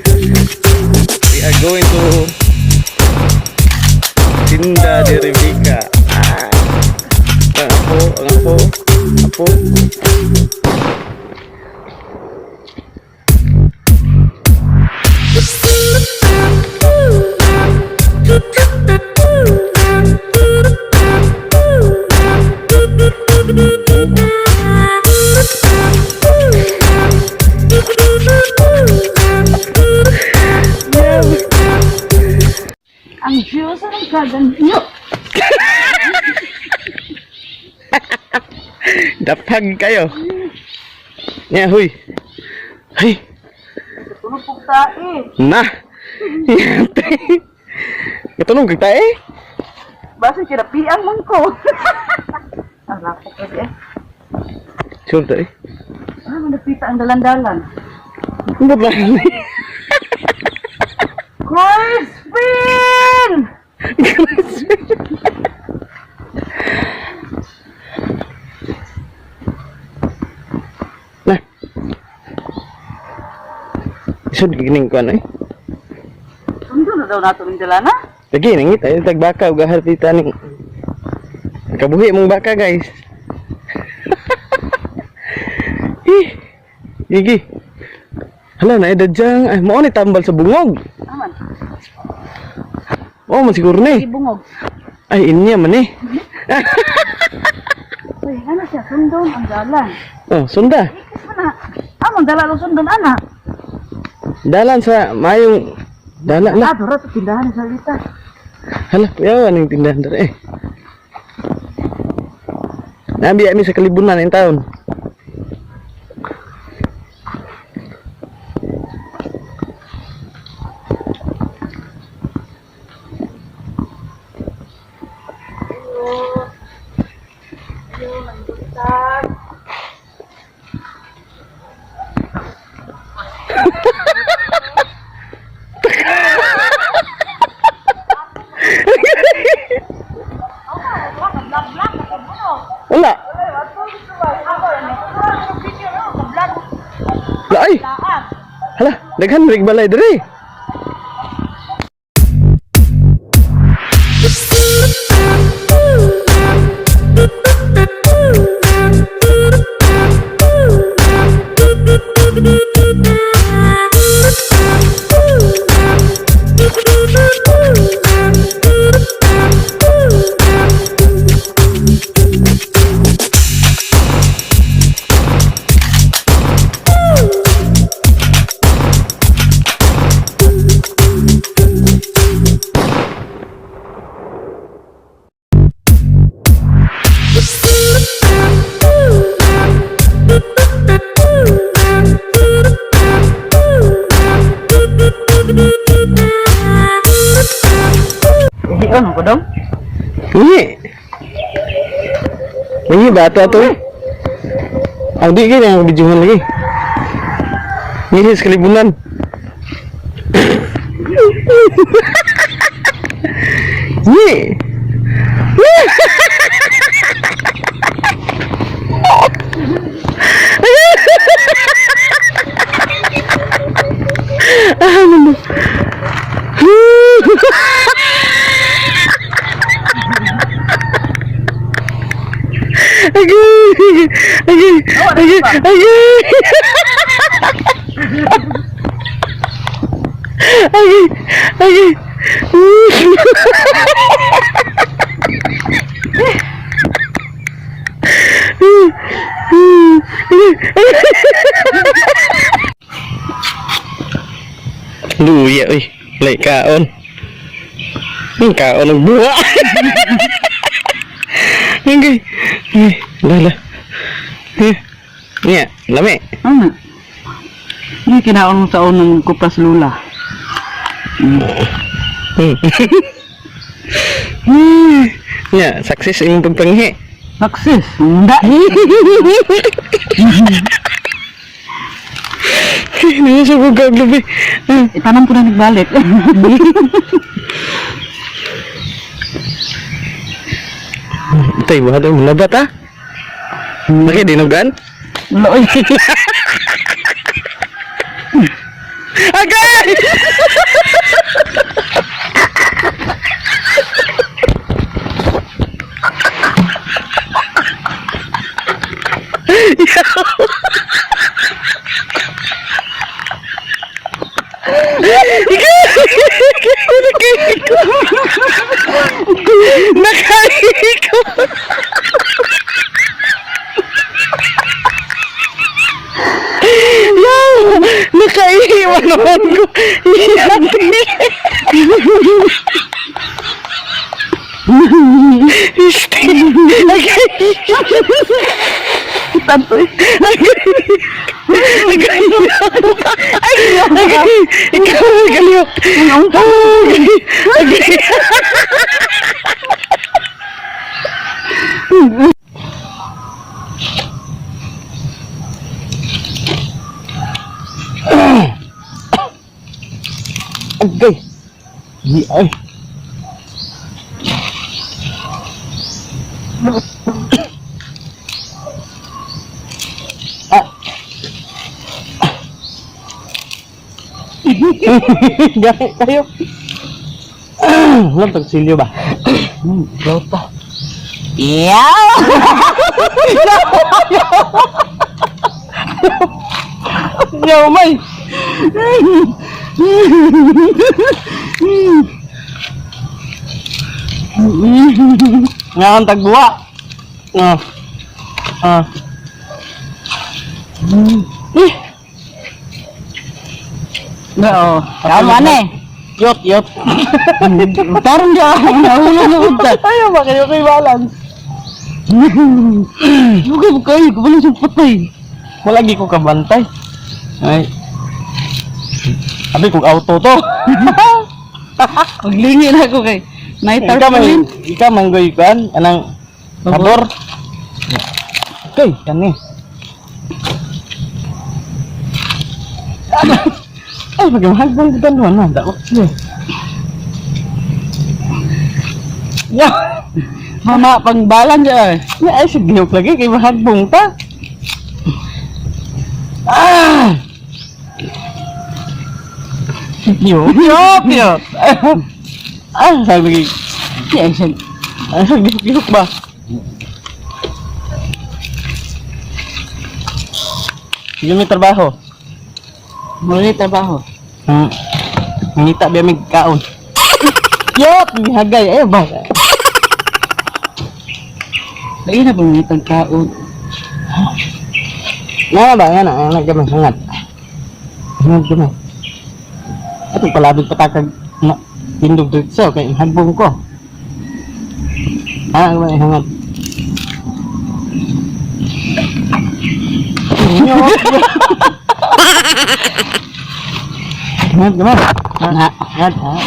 We are going to Tinda de Rebecca. Ah. Ang apo, ang apo, apo. Ang Diyos ang kaganyo. Dapag kayo. Nya, huy. Hey, Tulog po tae. na. Katunog kag tae. Basta kinapiang man ko. Ang lapok kasi eh. Sure tae. Ano napita ang dalan-dalan? Hindi ba? Crispin! Na. Isod gining ko ano eh. Sundo na daw nato ng dalana. Lagi nangita yung tagbaka ug harpita ning. Kabuhi mong baka, guys. Ih. Gigi. Hala na edad dyan. Ay, mao ni tambal sa bungog. Aman, Oh, man siguro ni. ibungog. Ay, inya man eh. Uy, ano siya? Sundon ang dalan. Oh, sunda. Ikas mo na. Among dala lo sundon, ana. Dalan sa mayong dala na. Ah, dura sa tindahan sa lita. Hala, kuyawa ning tindahan dere eh. Nabi ami sa kalibunan in taon. Ayo, mandutan. Wala. Wala ay. Hala, daghan rig balay dere. Ano ko dong? Ngi. Ngi ba ato ato? Eh? Ang di gini ang bidyuhan lagi. Ngi sa kalibunan. Ngi. Agay! Agay! Agay! Agay! Agay! Agay! Luya, uy. Lay kaon. Yung kaon ng buwa. Agay. Ay, lala. Eh. Niya, lami. Ano? Hindi kinaon sa unong kupas lula. Niya, success imong pagpanghi. Success. Hindi. Hindi siya kong kaglabi. Itanan ko na nagbalik. Tay, buhat ang labat ah. Bakit dinugan? Loy. Agay! Nakaiko! Yaw! Nakaiwan naman ko! Tanto eh. Agay! Agay! Agay! Ikaw ang galiw! Agay! Agay! Agay! Di ay! Ah! Gani kayo. Walang tagsilyo ba? Lota. Yeah! Yo, may! Nga kang tagbuwa. Ah. Ah. Eh. Oo. Tama na eh. Yot, yot. Tarong dyan. Nahulog na punta. Ayaw ba kayo kay balance? Bukay, bukay. Kabalo siyang patay. Wala gi ko kabantay. Ay. Abi kung auto to. Maglingin ako kay. May Ikaw man, tarpaulin. ikaw man goy kuan anang pabor. Okay, kani. Ay, magamahal ba ang na? Dako. Ya, Mama, pangbalan dyan. ya ay sige lagi kay mahagbong ta. Ah! Yo, yo, yo. Ah, sabi Di ay siya. Ah, gihok ba? Sige, may trabaho. Muli trabaho. Ngita biya may kaon. Yot, mihagay ay ba. Lagi na bang ngitang kaon? Nga ba nga na, nga gamay hangat. Hangat gamay. Ato palabig patakag na tindog dito kay hagbong ko. Ah, gamay hangat. Yot. Hangat gamay. Na. Hangat. Ah.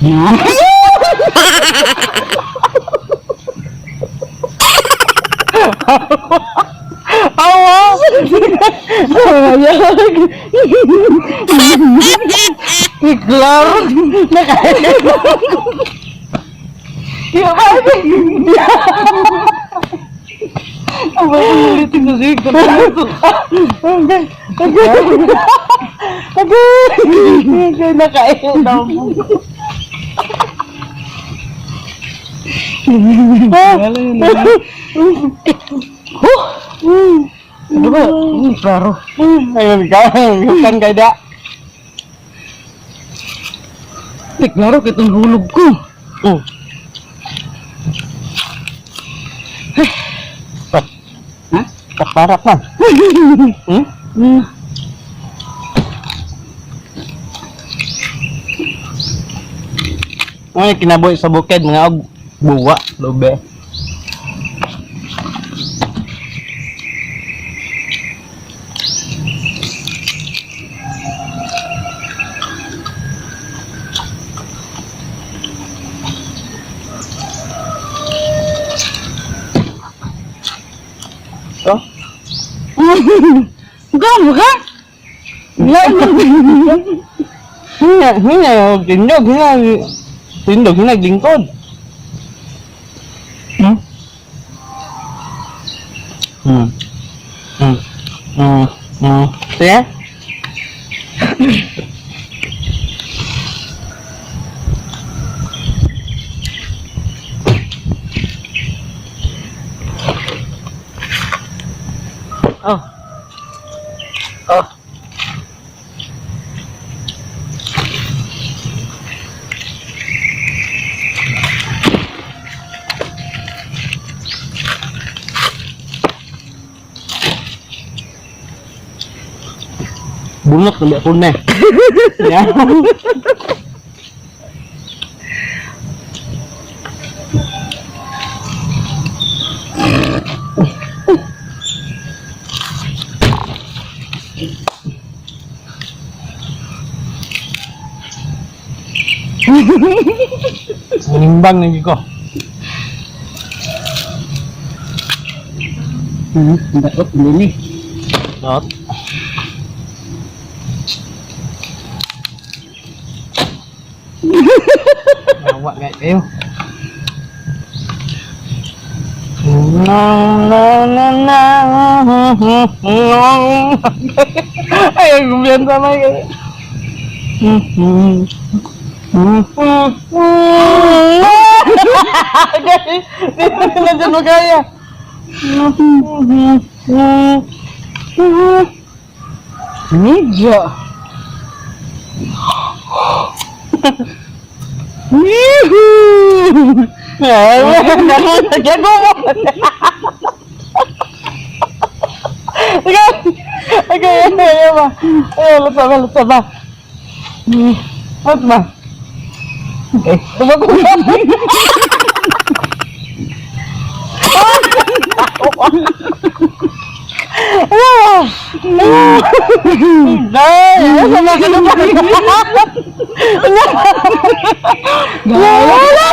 Na. Awa! Ayag. Klaro! Nakain! Ang ulitin ko siya. Agay! Agay! Agay! Agay! Nakain daw mo. Ano ba? Klaro. Ay, mabigay. Hukan kay da. Di, klaro kitong hulog ko. Pat, Ha? patparak na. Hmm? Ay, kinabuhi sa bukid, mga og buwa, lube. Oh? Gamo ka? Hina, hina, tindog, hina, tindog, hina, lingkod. Hmm? Hmm. Hmm. Hmm. Hmm. Sige? Oh. Oh. Bunot na ako na. Yeah. Nimbang lagi ko. Daot din eh. Dot. Nawa nga kayo. Na na na na. Ay, ang kumpiyansa na kayo. Hindi na dyan magaya. Medyo. Yuhu! Ay, nagago mo! Okay, okay, ay, ba? Ay, luto ba, luto ba? Luto ba? Okay, tumago ka. Ay, sama ka na ba? Wala!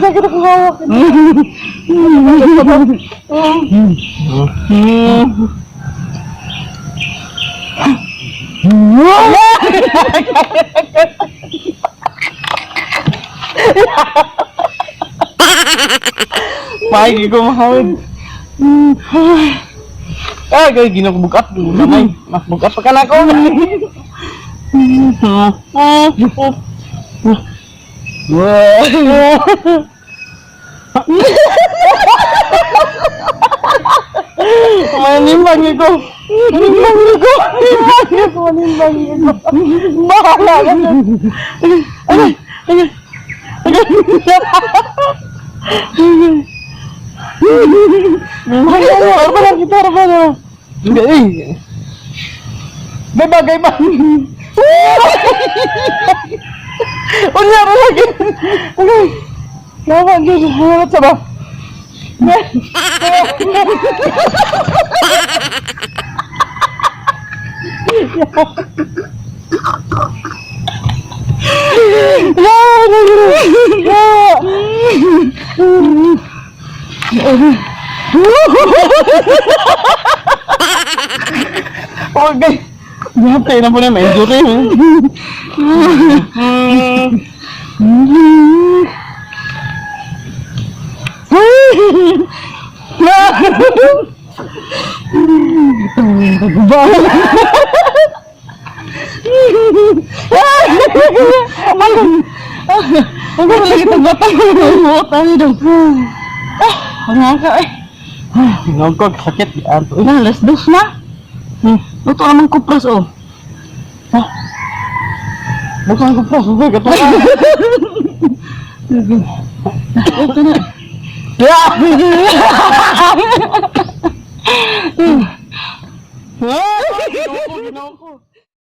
Sakit ako hawak. Paigi ko mahawid. Ah, kay ginabugat gamay. Mas bugat pa ka na ko. Manimbang ko. Manimbang ko. Manimbang ko. Manimbang ko. Bahala ka na. Ay, ay, ay. Ay, ay, ay, gitara ba na? Hindi, eh. Gay ba, gay ba? Unya, lagi. Okay. Lawan, Diyos. Salamat sa ba? Okay. Yate na po na may injury. Ang ganda lagi tagbatang mo tayo daw. Ah, ang ka eh. Nagkog sakit ato. Na, 2:00 na. Luto naman kupras oh. Bukang ko po, subay ka to. Ito na. Yeah!